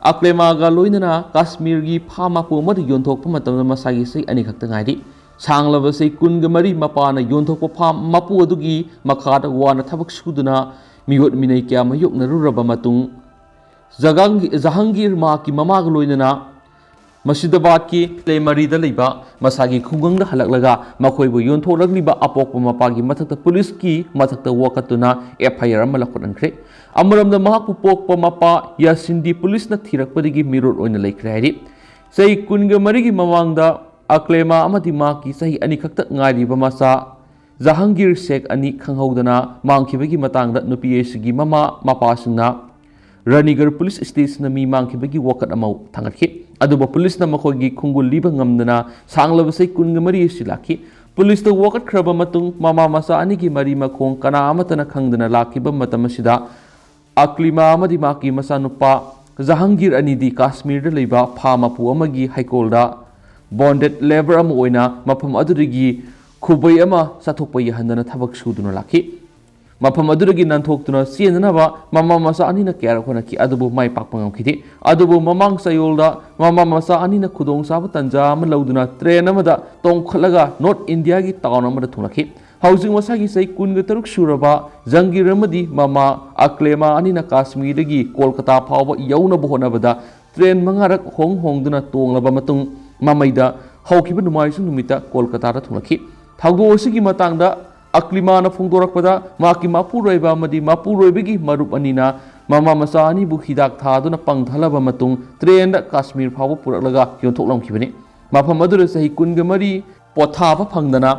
ꯑꯀ꯭ꯂꯦꯃꯥꯒ ꯂꯣꯏꯅꯅ ꯀꯥꯁꯃꯤꯔꯒꯤ ꯐꯥꯝ ꯃꯄꯨ ꯑꯃꯗ ꯌꯣꯟꯊꯣꯛꯄ ꯃꯇꯝꯗ ꯃꯁꯥꯒꯤ ꯆꯍꯤ ꯑꯅꯤ ꯈꯛꯇ ꯉꯥꯏꯔꯤ꯫ ꯁꯥꯡꯂꯕ ꯆꯍꯤ ꯀꯨꯟꯒ ꯃꯔꯤ ꯃꯄꯥꯅ ꯌꯣꯟꯊꯣꯛꯄ ꯐꯥꯝ ꯃꯄꯨ ꯑꯗꯨꯒꯤ ꯃꯈꯥꯗ ꯋꯥꯅ ꯊꯕꯛ ꯁꯨꯗꯨꯅ ꯃꯤꯑꯣꯠ ꯃꯤꯅꯩ ꯀꯌꯥ ꯃꯥꯌꯣꯛꯅꯔꯨꯔꯕ ꯃꯇꯨꯡ, ꯖꯍꯥꯡꯒꯤ-, ꯖꯍꯥꯡꯒꯤꯔ ꯃꯍꯥꯛꯀꯤ ꯃꯃꯥꯒ ꯂꯣꯏꯅꯅ ꯃꯨꯔꯁꯤꯗꯥꯕꯥꯗꯀꯤ ꯂꯩꯃꯔꯤꯗ ꯂꯩꯕ ꯃꯁꯥꯒꯤ ꯈꯨꯡꯒꯪꯗ ꯍꯜꯂꯛꯂꯒ ꯃꯈꯣꯏꯕꯨ ꯌꯣꯟꯊꯣꯛꯂꯛꯂꯤꯕ ꯑꯄꯣꯛꯄ ꯃꯄꯥꯒꯤ ꯃꯊꯛꯇ ꯄꯨꯂꯤꯁꯀꯤ ꯃꯊꯛꯇ ꯋꯥꯀꯠꯇꯨꯅ ꯑꯦꯐ ꯑꯥꯏ ꯑꯥꯔ ꯑꯃ ꯂꯧꯈꯠꯍꯟꯈ꯭ꯔꯦ꯫ ꯑꯃꯔꯣꯝꯗ ꯃꯍꯥꯛꯄꯨ ꯄꯣꯛꯄ ꯃꯄꯥ ꯌꯥꯁꯤꯟꯗꯤ ꯄꯨꯂꯤꯁꯅ ꯊꯤꯔꯛꯄꯗꯒꯤ ꯃꯤꯔꯣꯠ ꯑꯣꯏꯅ ꯂꯩꯈ꯭ꯔꯦ ꯍꯥꯏꯔꯤ꯫ ꯆꯍꯤ ꯀꯨꯟꯒ ꯃꯔꯤꯒꯤ ꯃꯃꯥꯡꯗ ꯑꯀ꯭ꯂꯦꯃꯥ ꯑꯃꯗꯤ ꯃꯍꯥꯛꯀꯤ ꯆꯍꯤ ꯑꯅꯤ ꯈꯛꯇ ꯉꯥꯏꯔꯤꯕ ꯃꯆꯥ ꯖꯍꯥꯡꯒꯤꯔ ꯁꯦꯈ ꯑꯅꯤ ꯈꯪꯍꯧꯗꯅ ꯃꯥꯡꯈꯤꯕꯒꯤ ꯃꯇꯥꯡꯗ ꯅꯨꯄꯤ ꯑꯁꯤꯒꯤ ꯃꯃꯥ ꯃꯄꯥꯁꯤꯡꯅ ꯔꯥꯅꯤꯒꯔ ꯄꯨꯂꯤꯁ ꯁ꯭ꯇꯦꯁꯟꯗ ꯃꯤ ꯃꯥꯡꯈꯤꯕꯒꯤ ꯋꯥꯀꯠ ꯑꯃ ꯊꯥꯡꯒꯠꯈꯤ꯫ ꯑꯗꯨꯕꯨ ꯄꯨꯂꯤꯁꯅ ꯃꯈꯣꯏꯒꯤ ꯈꯣꯡꯒꯨꯜ ꯂꯤꯕ ꯉꯝꯗꯅ ꯁꯥꯡꯂꯕ ꯆꯍꯤ ꯀꯨꯟꯒ ꯃꯔꯤ ꯑꯁꯤ ꯂꯥꯛꯈꯤ꯫ ꯄꯨꯂꯤꯁꯇ ꯋꯥꯀꯠꯈ꯭ꯔꯕ ꯃꯇꯨꯡ ꯃꯃꯥ ꯃꯆꯥ ꯑꯅꯤꯒꯤ ꯃꯔꯤ ꯃꯈꯣꯡ ꯀꯅꯥ ꯑꯃꯠꯇꯅ ꯈꯪꯗꯅ ꯂꯥꯛꯈꯤꯕ ꯃꯇꯝ ꯑꯁꯤꯗ ꯑꯛꯂꯤꯃꯥ ꯑꯃꯗꯤ ꯃꯍꯥꯛꯀꯤ ꯃꯆꯥꯅꯨꯄꯥ ꯖꯍꯥꯡꯒꯤꯔ ꯑꯅꯤꯗꯤ ꯀꯥꯁꯃꯤꯔꯗ ꯂꯩꯕ ꯐꯥ ꯃꯄꯨ ꯑꯃꯒꯤ ꯍꯩꯀꯣꯜꯗ bonded labour ꯑꯃ ꯑꯣꯏꯅ ꯃꯐꯝ ꯑꯗꯨꯗꯒꯤ ꯈꯨꯕꯩ ꯑꯃ ꯆꯥꯊꯣꯛꯄ ꯌꯥꯍꯟꯗꯅ ꯊꯕꯛ ꯁꯨꯗꯨꯅ ꯂꯥꯛꯈꯤ꯫ ꯃꯐꯝ ꯑꯗꯨꯗꯒꯤ ꯅꯥꯟꯊꯣꯛꯇꯨꯅ ꯆꯦꯟꯅꯅꯕ ꯃꯃꯥ ꯃꯆꯥ ꯑꯅꯤꯅ ꯀꯌꯥꯔꯛ ꯍꯣꯠꯅꯈꯤ, ꯑꯗꯨꯕꯨ ꯃꯥꯏ ꯄꯥꯛꯄ ꯉꯝꯈꯤꯗꯦ꯫ ꯑꯗꯨꯕꯨ ꯃꯃꯥꯡ ꯆꯌꯣꯜꯗ ꯃꯃꯥ ꯃꯆꯥ ꯑꯅꯤꯅ ꯈꯨꯗꯣꯡꯆꯥꯕ ꯇꯥꯟꯖꯥ ꯑꯃ ꯂꯧꯗꯨꯅ train ꯑꯃꯗ ꯇꯣꯡꯈꯠꯂꯒ North Indiaꯒꯤ town ꯑꯃꯗ ꯊꯨꯡꯂꯛꯈꯤ꯫ ꯍꯧꯖꯤꯛ ꯃꯁꯥꯒꯤ ꯆꯍꯤ ꯀꯨꯟꯒ ꯇꯔꯨꯛ ꯁꯨꯔꯕ ꯖꯪꯒꯤꯔ ꯑꯃꯗꯤ ꯃꯃꯥ ꯑꯛꯂꯦꯃꯥ ꯑꯅꯤꯅ ꯀꯥꯁꯃꯤꯔꯗꯒꯤ ꯀꯣꯜꯀꯇꯥ ꯐꯥꯎꯕ ꯌꯧꯅꯕ ꯍꯣꯠꯅꯕꯗ train ꯃꯉꯥꯔꯛ ꯍꯣꯡ ꯍꯣꯡꯗꯨꯅ ꯇꯣꯡꯂꯕ ꯃꯇꯨꯡ ꯃꯃꯩꯗ ꯍꯧꯈꯤꯕ ꯅꯣꯡꯃꯥꯏꯖꯤꯡ ꯅꯨꯃꯤꯠꯇ ꯀꯣꯜꯀꯇꯥꯗ ꯊꯨꯡꯂꯛꯈꯤ꯫ ꯊꯧꯗꯣꯛ ꯑꯁꯤꯒꯤ ꯃꯇꯥꯡꯗ ꯑꯛꯂꯤꯃꯥꯅ ꯐꯣꯡꯗꯣꯔꯛꯄꯗ, ꯃꯍꯥꯛꯀꯤ ꯃꯄꯨꯔꯣꯏꯕ ꯑꯃꯗꯤ ꯃꯄꯨꯔꯣꯏꯕꯒꯤ ꯃꯔꯨꯞ ꯑꯅꯤꯅ ꯃꯃꯥ ꯃꯆꯥ ꯑꯅꯤꯕꯨ ꯍꯤꯗꯥꯛ ꯊꯥꯗꯨꯅ ꯄꯪꯊꯍꯜꯂꯕ ꯃꯇꯨꯡ trainꯗ ꯀꯥꯁꯃꯤꯔ ꯐꯥꯎꯕ ꯄꯨꯔꯛꯂꯒ ꯌꯣꯟꯊꯣꯛꯂꯝꯈꯤꯕꯅꯤ꯫ ꯃꯐꯝ ꯑꯗꯨꯗ ꯆꯍꯤ ꯀꯨꯟꯒ ꯃꯔꯤ ꯄꯣꯊꯥꯕ ꯐꯪꯗꯅ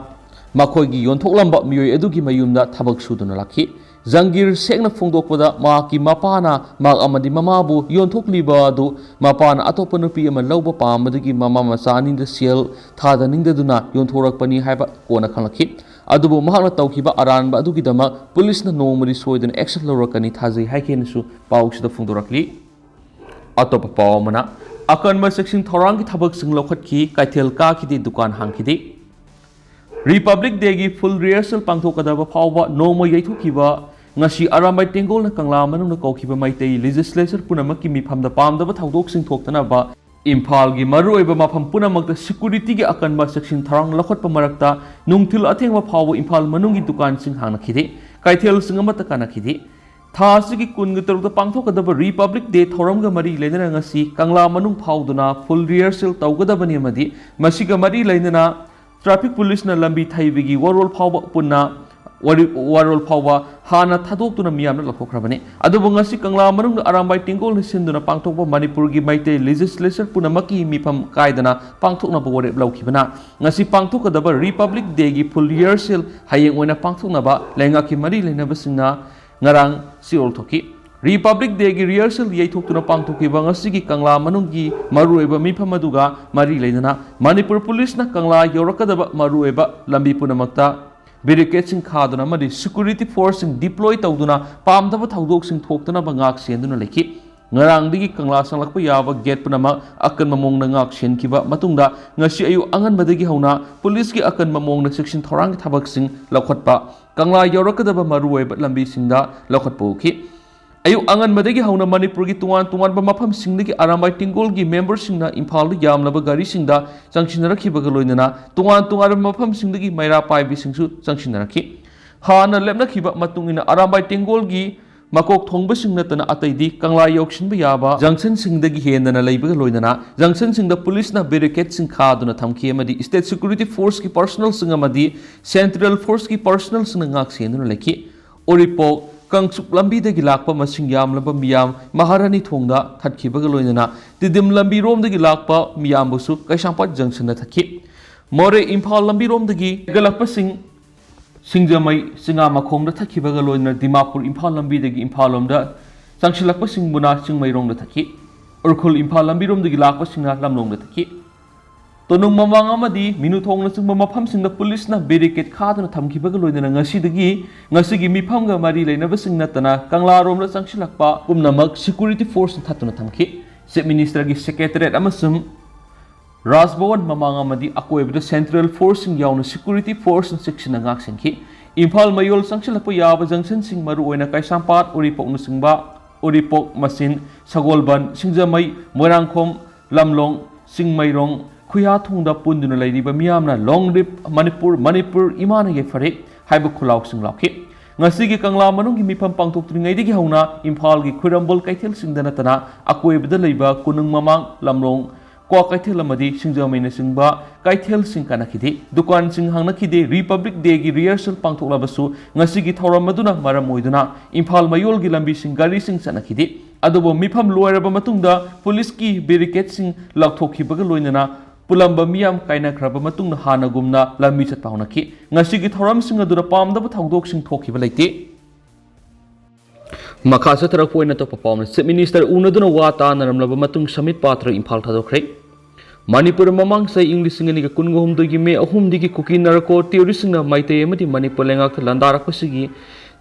ꯃꯈꯣꯏꯒꯤ ꯌꯣꯟꯊꯣꯛꯂꯝꯕ ꯃꯤꯑꯣꯏ ꯑꯗꯨꯒꯤ ꯃꯌꯨꯝꯗ ꯊꯕꯛ ꯁꯨꯗꯨꯅ ꯂꯥꯛꯈꯤ꯫ ꯖꯪꯒꯤꯔ ꯁꯦꯡꯅ ꯐꯣꯡꯗꯣꯛꯄꯗ, ꯃꯍꯥꯛꯀꯤ ꯃꯄꯥꯅ ꯃꯍꯥꯛ ꯑꯃꯗꯤ ꯃꯃꯥꯕꯨ ꯌꯣꯟꯊꯣꯛꯂꯤꯕ ꯑꯗꯨ ꯃꯄꯥꯅ ꯑꯇꯣꯞꯄ ꯅꯨꯄꯤ ꯑꯃ ꯂꯧꯕ ꯄꯥꯝꯕꯗꯒꯤ ꯃꯃꯥ ꯃꯆꯥ ꯑꯅꯤꯗ ꯁꯦꯜ ꯊꯥꯗꯅꯤꯡꯗꯗꯨꯅ ꯌꯣꯟꯊꯣꯔꯛꯄꯅꯤ ꯍꯥꯏꯕ ꯀꯣꯟꯅ ꯈꯪꯂꯛꯈꯤ꯫ ꯑꯗꯨꯕꯨ ꯃꯍꯥꯛꯅ ꯇꯧꯈꯤꯕ ꯑꯔꯥꯟꯕ ꯑꯗꯨꯒꯤꯗꯃꯛ ꯄꯨꯂꯤꯁꯅ ꯅꯣꯡꯃꯗꯤ ꯁꯣꯏꯗꯅ action ꯂꯧꯔꯛꯀꯅꯤ ꯊꯥꯖꯩ ꯍꯥꯏꯈꯤꯅꯁꯨ ꯄꯥꯎꯁꯤꯗ ꯐꯣꯡꯗꯣꯔꯛꯂꯤ꯫ ꯑꯇꯣꯞꯄ ꯄꯥꯎ ꯑꯃꯅ, ꯑꯀꯟꯕ ꯆꯦꯛꯁꯤꯟ ꯊꯧꯔꯥꯡꯒꯤ ꯊꯕꯛꯁꯤꯡ ꯂꯧꯈꯠꯈꯤ, ꯀꯩꯊꯦꯜ ꯀꯥꯈꯤꯗꯦ, ꯗꯨꯀꯥꯟ ꯍꯥꯡꯈꯤꯗꯦ꯫ Republic Dayꯒꯤ full rehearsal ꯄꯥꯡꯊꯣꯛꯀꯗꯕ ꯐꯥꯎꯕ ꯅꯣꯡꯃ ꯌꯩꯊꯣꯛꯈꯤꯕ ꯉꯁꯤ ꯑꯔꯥꯝꯕꯥꯏ ꯇꯦꯡꯒꯣꯜꯅ ꯀꯪꯂꯥ ꯃꯅꯨꯡꯗ ꯀꯧꯈꯤꯕ ꯃꯩꯇꯩ legislature ꯄꯨꯝꯅꯃꯛꯀꯤ ꯃꯤꯐꯝꯗ ꯄꯥꯝꯗꯕ ꯊꯧꯗꯣꯛꯁꯤꯡ ꯊꯣꯛꯇꯅꯕ ꯏꯝꯐꯥꯜꯒꯤ ꯃꯔꯨꯑꯣꯏꯕ ꯃꯐꯝ ꯄꯨꯝꯅꯃꯛꯇ securityꯒꯤ ꯑꯀꯟꯕ ꯆꯦꯛꯁꯤꯟ ꯊꯧꯔꯥꯡ ꯂꯧꯈꯠꯄ ꯃꯔꯛꯇ ꯅꯨꯡꯊꯤꯜ ꯑꯊꯦꯡꯕ ꯐꯥꯎꯕ ꯏꯝꯐꯥꯜ ꯃꯅꯨꯡꯒꯤ ꯗꯨꯀꯥꯟꯁꯤꯡ ꯍꯥꯡꯅꯈꯤꯗꯦ, ꯀꯩꯊꯦꯜꯁꯤꯡ ꯑꯃꯠꯇ ꯀꯥꯅꯈꯤꯗꯦ꯫ ꯊꯥ ꯑꯁꯤꯒꯤ ꯀꯨꯟꯒ ꯇꯔꯨꯛꯇ ꯄꯥꯡꯊꯣꯛꯀꯗꯕ Republic Day ꯊꯧꯔꯝꯒ ꯃꯔꯤ ꯂꯩꯅꯅ ꯉꯁꯤ ꯀꯪꯂꯥ ꯃꯅꯨꯡ ꯐꯥꯎꯗꯨꯅ full rehearsal ꯇꯧꯒꯗꯕꯅꯤ ꯑꯃꯗꯤ ꯃꯁꯤꯒ ꯃꯔꯤ ꯂꯩꯅꯅ traffic policeꯅ ꯂꯝꯕꯤ ꯊꯩꯕꯒꯤ ꯋꯥꯔꯣꯜ ꯐꯥꯎꯕ ꯄꯨꯟꯅ ꯋꯥꯔꯤ-, ꯋꯥꯔꯣꯜ ꯐꯥꯎꯕ ꯍꯥꯟꯅ ꯊꯥꯗꯣꯛꯇꯨꯅ ꯃꯤꯌꯥꯝꯅ ꯂꯧꯊꯣꯛꯈ꯭ꯔꯕꯅꯤ꯫ ꯑꯗꯨꯕꯨ ꯉꯁꯤ ꯀꯪꯂꯥ ꯃꯅꯨꯡꯗ ꯑꯔꯥꯝꯕꯥꯏ ꯇꯦꯡꯒꯣꯜꯅ ꯁꯤꯟꯗꯨꯅ ꯄꯥꯡꯊꯣꯛꯄ ꯃꯅꯤꯄꯨꯔꯒꯤ ꯃꯩꯇꯩ legislature ꯄꯨꯝꯅꯃꯛꯀꯤ ꯃꯤꯐꯝ ꯀꯥꯏꯗꯅ ꯄꯥꯡꯊꯣꯛꯅꯕ ꯋꯥꯔꯦꯞ ꯂꯧꯈꯤꯕꯅ ꯉꯁꯤ ꯄꯥꯡꯊꯣꯛꯀꯗꯕ Republic Dayꯒꯤ full rehearsal ꯍꯌꯦꯡ ꯑꯣꯏꯅ ꯄꯥꯡꯊꯣꯛꯅꯕ ꯂꯩꯉꯥꯛꯀꯤ ꯃꯔꯤ ꯂꯩꯅꯕꯁꯤꯡꯅ ꯉꯔꯥꯡ ꯆꯦꯔꯣꯜ ꯊꯣꯛꯈꯤ꯫ Republic Day ꯒꯤ rehearsal ꯌꯩꯊꯣꯛꯇꯨꯅ ꯄꯥꯡꯊꯣꯛꯈꯤꯕ ꯉꯁꯤꯒꯤ ꯀꯪꯂꯥ ꯃꯅꯨꯡꯒꯤ ꯃꯔꯨꯑꯣꯏꯕ ꯃꯤꯐꯝ ꯑꯗꯨꯒ ꯃꯔꯤ ꯂꯩꯅꯅ ꯃꯅꯤꯄꯨꯔ ꯄꯨꯂꯤꯁꯅ ꯀꯪꯂꯥ ꯌꯧꯔꯛꯀꯗꯕ ꯃꯔꯨꯑꯣꯏꯕ ꯂꯝꯕꯤ ꯄꯨꯝꯅꯃꯛꯇ barricade ꯁꯤꯡ ꯈꯥꯗꯨꯅ ꯑꯃꯗꯤ security force ꯁꯤꯡ deploy ꯇꯧꯗꯨꯅ ꯄꯥꯝꯗꯕ ꯊꯧꯗꯣꯛꯁꯤꯡ ꯊꯣꯛꯇꯅꯕ ꯉꯥꯛ ꯁꯦꯟꯗꯨꯅ ꯂꯩꯈꯤ꯫ ꯉꯔꯥꯡꯗꯒꯤ ꯀꯪꯂꯥ ꯆꯪꯂꯛꯄ ꯌꯥꯕ gate ꯄꯨꯝꯅꯃꯛ ꯑꯀꯟꯕ ꯃꯑꯣꯡꯗ ꯉꯥꯛ ꯁꯦꯟꯈꯤꯕ ꯃꯇꯨꯡꯗ ꯉꯁꯤ ꯑꯌꯨꯛ ꯑꯉꯟꯕꯗꯒꯤ ꯍꯧꯅ ꯄꯨꯂꯤꯁꯀꯤ ꯑꯀꯟꯕ ꯃꯑꯣꯡꯗ ꯆꯦꯛꯁꯤꯟ ꯊꯧꯔꯥꯡꯒꯤ ꯊꯕꯛꯁꯤꯡ ꯂꯧꯈꯠꯄ, ꯀꯪꯂꯥ ꯌꯧꯔꯛꯀꯗꯕ ꯃꯔꯨꯑꯣꯏꯕ ꯂꯝꯕꯤꯁꯤꯡꯗ ꯂꯧꯈꯠꯄ ꯎꯈꯤ꯫ ꯑꯌꯨꯛ ꯑꯉꯟꯕꯗꯒꯤ ꯍꯧꯅ ꯃꯅꯤꯄꯨꯔꯒꯤ ꯇꯣꯉꯥꯟ ꯇꯣꯉꯥꯟꯕ ꯃꯐꯝꯁꯤꯡꯗꯒꯤ ꯑꯔꯥꯝꯕꯥꯏ ꯇꯦꯡꯒꯣꯜꯒꯤ member ꯁꯤꯡꯅ ꯏꯝꯐꯥꯜꯗ ꯌꯥꯝꯂꯕ ꯒꯥꯔꯤꯁꯤꯡꯗ ꯆꯪꯁꯤꯟꯅꯔꯛꯈꯤꯕꯒ ꯂꯣꯏꯅꯅ ꯇꯣꯉꯥꯟ ꯇꯣꯉꯥꯟꯕ ꯃꯐꯝꯁꯤꯡꯗꯒꯤ ꯃꯩꯔꯥ ꯄꯥꯏꯕꯤꯁꯤꯡꯁꯨ ꯆꯪꯁꯤꯟꯅꯔꯛꯈꯤ꯫ ꯍꯥꯟꯅ ꯂꯦꯞꯅꯈꯤꯕ ꯃꯇꯨꯡ ꯏꯟꯅ ꯑꯔꯥꯝꯕꯥꯏ ꯇꯦꯡꯒꯣꯜꯒꯤ ꯃꯀꯣꯛ ꯊꯣꯡꯕꯁꯤꯡ ꯅꯠꯇꯅ ꯑꯇꯩꯗꯤ ꯀꯪꯂꯥ ꯌꯧꯁꯤꯟꯕ ꯌꯥꯕ junction ꯁꯤꯡꯗꯒꯤ ꯍꯦꯟꯗꯅ ꯂꯩꯕꯒ ꯂꯣꯏꯅꯅ junction ꯁꯤꯡꯗ ꯄꯨꯂꯤꯁꯅ barricade ꯁꯤꯡ ꯈꯥꯗꯨꯅ ꯊꯝꯈꯤ ꯑꯃꯗꯤ state security force ꯀꯤ personnel ꯁꯤꯡ ꯑꯃꯗꯤ central force ꯀꯤ personnel ꯁꯤꯡꯅ ꯉꯥꯛ ꯁꯦꯟꯗꯨꯅ ꯂꯩꯈꯤ꯫ ꯎꯔꯤꯄꯣꯛ ꯀꯥꯡꯆꯨꯞ ꯂꯝꯕꯤꯗꯒꯤ ꯂꯥꯛꯄ ꯃꯁꯤꯡ ꯌꯥꯝꯂꯕ ꯃꯤꯌꯥꯝ ꯃꯍꯥꯔꯥꯅꯤ ꯊꯣꯡꯗ ꯊꯠꯈꯤꯕꯒ ꯂꯣꯏꯅꯅ ꯇꯤꯗꯤꯝ ꯂꯝꯕꯤꯔꯣꯝꯗꯒꯤ ꯂꯥꯛꯄ ꯃꯤꯌꯥꯝꯕꯨꯁꯨ ꯀꯩꯁꯥꯝꯄꯥꯠ junction ꯗ ꯊꯠꯈꯤ꯫ ꯃꯣꯔꯦ ꯏꯝꯐꯥꯜ ꯂꯝꯕꯤꯔꯣꯝꯗꯒꯤ ꯍꯦꯟꯒꯠꯂꯛꯄꯁꯤꯡ ꯁꯤꯡꯖꯃꯩ ꯆꯤꯉꯥꯃꯈꯣꯡꯗ ꯊꯠꯈꯤꯕꯒ ꯂꯣꯏꯅꯅ ꯗꯤꯃꯥꯄꯨꯔ ꯏꯝꯐꯥꯜ ꯂꯝꯕꯤꯗꯒꯤ ꯏꯝꯐꯥꯜ ꯂꯣꯝꯗ ꯆꯪꯁꯤꯜꯂꯛꯄꯁꯤꯡꯕꯨꯅ ꯆꯤꯡꯃꯩꯔꯣꯡꯗ ꯊꯠꯈꯤ꯫ ꯎꯔꯈꯨꯜ ꯏꯝꯐꯥꯜ ꯂꯝꯕꯤꯔꯣꯝꯗꯒꯤ ꯂꯥꯛꯄꯁꯤꯡꯅ ꯂꯝꯂꯣꯡꯗ ꯊꯠꯈꯤ꯫ ꯇꯣꯅꯨꯡ ꯃꯃꯥꯡ ꯑꯃꯗꯤ ꯃꯤꯅꯨꯊꯣꯡꯅꯆꯤꯡꯕ ꯃꯐꯝꯁꯤꯡꯗ ꯄꯨꯂꯤꯁꯅ barricade ꯈꯥꯗꯨꯅ ꯊꯝꯈꯤꯕꯒ ꯂꯣꯏꯅꯅ ꯉꯁꯤꯗꯒꯤ ꯉꯁꯤꯒꯤ ꯃꯤꯐꯝꯒ ꯃꯔꯤ ꯂꯩꯅꯕꯁꯤꯡ ꯅꯠꯇꯅ ꯀꯪꯂꯥꯔꯣꯝꯗ ꯆꯪꯁꯤꯜꯂꯛꯄ ꯄꯨꯝꯅꯃꯛ security force ꯅ ꯊꯠꯇꯨꯅ ꯊꯝꯈꯤ꯫ Chief Minister ꯒꯤ secretariat ꯑꯃꯁꯨꯡ ꯔꯥꯖ ꯚꯋꯟ ꯃꯃꯥꯡ ꯑꯃꯗꯤ ꯑꯀꯣꯏꯕꯗ central force ꯁꯤꯡ ꯌꯥꯎꯅ security force ꯅ ꯆꯦꯛꯁꯤꯟꯅ ꯉꯥꯛꯁꯦꯟꯈꯤ꯫ ꯏꯝꯐꯥꯜ ꯃꯌꯣꯜ ꯆꯪꯁꯤꯜꯂꯛꯄ ꯌꯥꯕ junction ꯁꯤꯡ ꯃꯔꯨꯑꯣꯏꯅ ꯀꯩꯁꯥꯝꯄꯥꯠ, ꯎꯔꯤꯄꯣꯛꯅꯆꯤꯡꯕ, ꯎꯔꯤꯄꯣꯛ, ꯃꯆꯤꯟ, ꯁꯒꯣꯜꯕꯟ, ꯁꯤꯡꯖꯃꯩ, ꯃꯣꯏꯔꯥꯡꯈꯣꯝ, ꯂꯝꯂꯣꯡ, ꯆꯤꯡꯃꯩꯔꯣꯡ, ꯈꯨꯌꯥꯊꯣꯡꯗ ꯄꯨꯟꯗꯨꯅ ꯂꯩꯔꯤꯕ ꯃꯤꯌꯥꯝꯅ "Long live ꯃꯅꯤꯄꯨꯔ, ꯃꯅꯤꯄꯨꯔ ꯏꯃꯥꯅ ꯌꯥꯏꯐꯔꯦ" ꯍꯥꯏꯕ ꯈꯨꯜꯂꯥꯎꯁꯤꯡ ꯂꯥꯎꯈꯤ꯫ ꯉꯁꯤꯒꯤ ꯀꯪꯂꯥ ꯃꯅꯨꯡꯒꯤ ꯃꯤꯐꯝ ꯄꯥꯡꯊꯣꯛꯇ꯭ꯔꯤꯉꯩꯗꯒꯤ ꯍꯧꯅ ꯏꯝꯐꯥꯜꯒꯤ ꯈ꯭ꯋꯤꯔꯝꯕꯣꯜ ꯀꯩꯊꯦꯜꯁꯤꯡꯗ ꯅꯠꯇꯅ ꯑꯀꯣꯏꯕꯗ ꯂꯩꯕ ꯀꯣꯅꯨꯡ ꯃꯃꯥꯡ, ꯂꯝꯂꯣꯡ, ꯀ꯭ꯋꯥꯀꯩꯊꯦꯜ ꯑꯃꯗꯤ ꯁꯤꯡꯖꯃꯩꯅꯆꯤꯡꯕ ꯀꯩꯊꯦꯜꯁꯤꯡ ꯀꯥꯅꯈꯤꯗꯦ꯫ ꯗꯨꯀꯥꯟꯁꯤꯡ ꯍꯥꯡꯅꯈꯤꯗꯦ꯫ Republic Day ꯒꯤ rehearsal ꯄꯥꯡꯊꯣꯛꯂꯕꯁꯨ ꯉꯁꯤꯒꯤ ꯊꯧꯔꯝ ꯑꯗꯨꯅ ꯃꯔꯝ ꯑꯣꯏꯗꯨꯅ ꯏꯝꯐꯥꯜ ꯃꯌꯣꯜꯒꯤ ꯂꯝꯕꯤꯁꯤꯡ ꯒꯥꯔꯤꯁꯤꯡ ꯆꯠꯅꯈꯤꯗꯦ꯫ ꯑꯗꯨꯕꯨ ꯃꯤꯐꯝ ꯂꯣꯏꯔꯕ ꯃꯇꯨꯡꯗ ꯄꯨꯂꯤꯁꯀꯤ barricade ꯁꯤꯡ ꯂꯥꯎꯊꯣꯛꯈꯤꯕꯒ ꯂꯣꯏꯅꯅ ꯄꯨꯜꯂꯝꯕ ꯃꯤꯌꯥꯝ ꯀꯥꯏꯅꯈ꯭ꯔꯕ ꯃꯇꯨꯡꯗ ꯍꯥꯟꯅꯒꯨꯝꯅ ꯂꯝꯕꯤ ꯆꯠꯄ ꯍꯧꯅꯈꯤ꯫ ꯉꯁꯤꯒꯤ ꯊꯧꯔꯝꯁꯤꯡ ꯑꯗꯨꯗ ꯄꯥꯝꯗꯕ ꯊꯧꯗꯣꯛꯁꯤꯡ ꯊꯣꯛꯈꯤꯕ ꯂꯩꯇꯦ꯫ ꯃꯈꯥ ꯆꯠꯊꯔꯛꯄ ꯑꯣꯏꯅ ꯑꯇꯣꯞꯄ ꯄꯥꯎꯅ, Chief Minister ꯎꯅꯗꯨꯅ ꯋꯥ ꯇꯥꯅꯔꯝꯂꯕ ꯃꯇꯨꯡ ꯁꯃꯤꯠ ꯄꯥꯇ꯭ꯔ ꯏꯝꯐꯥꯜ ꯊꯥꯗꯣꯛꯈ꯭ꯔꯦ꯫ ꯃꯅꯤꯄꯨꯔ ꯃꯃꯥꯡ ꯆꯍꯤ ꯏꯪ ꯂꯤꯁꯤꯡ ꯑꯅꯤꯒ ꯀꯨꯟꯒ ꯍꯨꯝꯗꯣꯏꯒꯤ ꯃꯦ ꯑꯍꯨꯝꯗꯒꯤ ꯀꯨꯀꯤ ꯅꯥꯔꯀꯣ ꯇꯦꯔꯣꯔꯤꯁꯁꯤꯡꯅ ꯃꯩꯇꯩ ꯑꯃꯗꯤ ꯃꯅꯤꯄꯨꯔ ꯂꯩꯉꯥꯛꯇ ꯂꯥꯟꯗꯥꯔꯛꯄꯁꯤꯒꯤ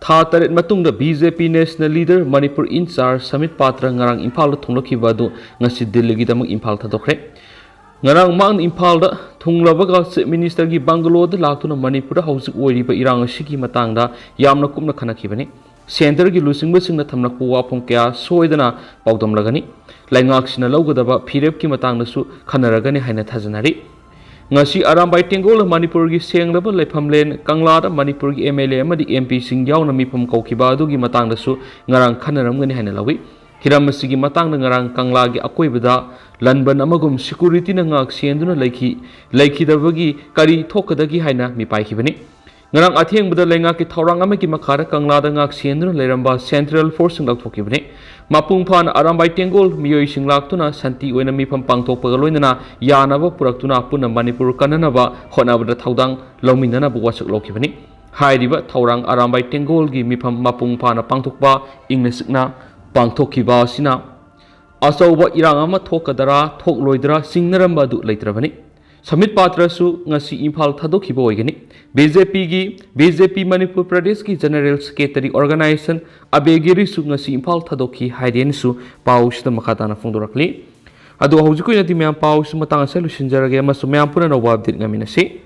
ꯊꯥ ꯇꯔꯦꯠ ꯃꯇꯨꯡꯗ BJP National Leader, Manipur in-charge submit ꯄꯥꯇ꯭ꯔ ꯉꯔꯥꯡ ꯏꯝꯐꯥꯜꯗ ꯊꯨꯡꯂꯛꯈꯤꯕ ꯑꯗꯨ ꯉꯁꯤ ꯗꯤꯜꯂꯤꯒꯤꯗꯃꯛ ꯏꯝꯐꯥꯜ ꯊꯥꯗꯣꯛꯈ꯭ꯔꯦ꯫ ꯉꯔꯥꯡ ꯃꯍꯥꯛꯅ ꯏꯝꯐꯥꯜꯗ ꯊꯨꯡꯂꯕꯒ Chief Ministerꯒꯤ bungalow ꯗ ꯂꯥꯛꯇꯨꯅ ꯃꯅꯤꯄꯨꯔꯗ ꯍꯧꯖꯤꯛ ꯑꯣꯏꯔꯤꯕ ꯏꯔꯥꯡ ꯑꯁꯤꯒꯤ ꯃꯇꯥꯡꯗ ꯌꯥꯝꯅ ꯀꯨꯞꯅ ꯈꯟꯅꯈꯤꯕꯅꯤ꯫ Centreꯒꯤ ꯂꯨꯆꯤꯡꯕꯁꯤꯡꯅ ꯊꯝꯂꯛꯄ ꯋꯥꯐꯝ ꯀꯌꯥ ꯁꯣꯏꯗꯅ ꯄꯥꯎꯗꯝꯂꯒꯅꯤ꯫ ꯂꯩꯉꯥꯛꯁꯤꯅ ꯂꯧꯒꯗꯕ ꯐꯤꯔꯦꯞꯀꯤ ꯃꯇꯥꯡꯗꯁꯨ ꯈꯟꯅꯔꯒꯅꯤ ꯍꯥꯏꯅ ꯊꯥꯖꯅꯔꯤ꯫ ꯉꯁꯤ ꯑꯔꯥꯝꯕꯥꯏ ꯇꯦꯡꯒꯣꯜ ꯃꯅꯤꯄꯨꯔꯒꯤ ꯁꯦꯡꯂꯕ ꯂꯩꯐꯝꯂꯦꯟ ꯀꯪꯂꯥꯗ ꯃꯅꯤꯄꯨꯔꯒꯤ MLA ꯑꯃꯗꯤ MPꯁꯤꯡ ꯌꯥꯎꯅ ꯃꯤꯐꯝ ꯀꯧꯈꯤꯕ ꯑꯗꯨꯒꯤ ꯃꯇꯥꯡꯗꯁꯨ ꯉꯔꯥꯡ ꯈꯟꯅꯔꯝꯒꯅꯤ ꯍꯥꯏꯅ ꯂꯧꯏ꯫ ꯍꯤꯔꯝ ꯑꯁꯤꯒꯤ ꯃꯇꯥꯡꯗ ꯉꯔꯥꯡ ꯀꯪꯂꯥꯒꯤ ꯑꯀꯣꯏꯕꯗ ꯂꯟꯕꯟ ꯑꯃꯒꯨꯝ securityꯅ ꯉꯥꯛ ꯁꯦꯟꯗꯨꯅ ꯂꯩꯈꯤ, ꯂꯩꯈꯤꯗꯕꯒꯤ ꯀꯔꯤ ꯊꯣꯛꯀꯗꯒꯦ ꯍꯥꯏꯅ ꯃꯤꯄꯥꯏꯈꯤꯕꯅꯤ꯫ ꯉꯔꯥꯡ ꯑꯊꯦꯡꯕꯗ ꯂꯩꯉꯥꯛꯀꯤ ꯊꯧꯔꯥꯡ ꯑꯃꯒꯤ ꯃꯈꯥꯗ ꯀꯪꯂꯥꯗ ꯉꯥꯛ ꯁꯦꯟꯗꯨꯅ ꯂꯩꯔꯝꯕ Central Forceꯁꯤꯡ ꯂꯧꯊꯣꯛꯈꯤꯕꯅꯤ꯫ ꯃꯄꯨꯡ ꯐꯥꯅ ꯑꯔꯥꯝꯕꯥꯏ ꯇꯦꯡꯒꯣꯜ ꯃꯤꯑꯣꯏꯁꯤꯡ ꯂꯥꯛꯇꯨꯅ ꯁꯥꯟꯇꯤ ꯑꯣꯏꯅ ꯃꯤꯐꯝ ꯄꯥꯡꯊꯣꯛꯄꯒ ꯂꯣꯏꯅꯅ ꯌꯥꯅꯕ ꯄꯨꯔꯛꯇꯨꯅ ꯄꯨꯟꯅ ꯃꯅꯤꯄꯨꯔ ꯀꯟꯅꯅꯕ ꯍꯣꯠꯅꯕꯗ ꯊꯧꯗꯥꯡ ꯂꯧꯃꯤꯟꯅꯅꯕ ꯋꯥꯁꯛ ꯂꯧꯈꯤꯕꯅꯤ꯫ ꯍꯥꯏꯔꯤꯕ ꯊꯧꯔꯥꯡ ꯑꯔꯥꯝꯕꯥꯏ ꯇꯦꯡꯒꯣꯜꯒꯤ ꯃꯤꯐꯝ ꯃꯄꯨꯡ ꯐꯥꯅ ꯄꯥꯡꯊꯣꯛꯄ, ꯏꯪꯅ ꯆꯤꯛꯅ ꯄꯥꯡꯊꯣꯛꯈꯤꯕ ꯑꯁꯤꯅ ꯑꯆꯧꯕ ꯏꯔꯥꯡ ꯑꯃ ꯊꯣꯛꯀꯗꯔꯥ ꯊꯣꯛꯂꯣꯏꯗ꯭ꯔꯥ ꯆꯤꯡꯅꯔꯝꯕ ꯑꯗꯨ ꯂꯩꯇ꯭ꯔꯕꯅꯤ꯫ ꯁꯃꯤꯠ ꯄꯥꯇ꯭ꯔꯁꯨ ꯉꯁꯤ ꯏꯝꯐꯥꯜ ꯊꯥꯗꯣꯛꯈꯤꯕ ꯑꯣꯏꯒꯅꯤ꯫ BJPꯒꯤ, BJP ꯃꯅꯤꯄꯨꯔ ꯄ꯭ꯔꯗꯦꯁꯀꯤ General Secretary Organization ꯑꯕꯦ ꯒꯤꯔꯤꯁꯨ ꯉꯁꯤ ꯏꯝꯐꯥꯜ ꯊꯥꯗꯣꯛꯈꯤ ꯍꯥꯏꯗꯦꯅꯁꯨ ꯄꯥꯎꯁꯤꯗ ꯃꯈꯥ ꯇꯥꯅ ꯐꯣꯡꯗꯣꯔꯛꯂꯤ꯫ ꯑꯗꯣ ꯍꯧꯖꯤꯛꯀꯤ ꯑꯣꯏꯅꯗꯤ ꯃꯌꯥꯝ ꯄꯥꯎꯁꯤ ꯃꯇꯥꯡ ꯑꯁꯤꯗ ꯂꯣꯏꯁꯤꯟꯖꯔꯒꯦ ꯑꯃꯁꯨꯡ ꯃꯌꯥꯝ ꯄꯨꯟꯅ ꯑꯅꯧꯕ update ꯉꯥꯏꯃꯤꯟꯅꯁꯤ꯫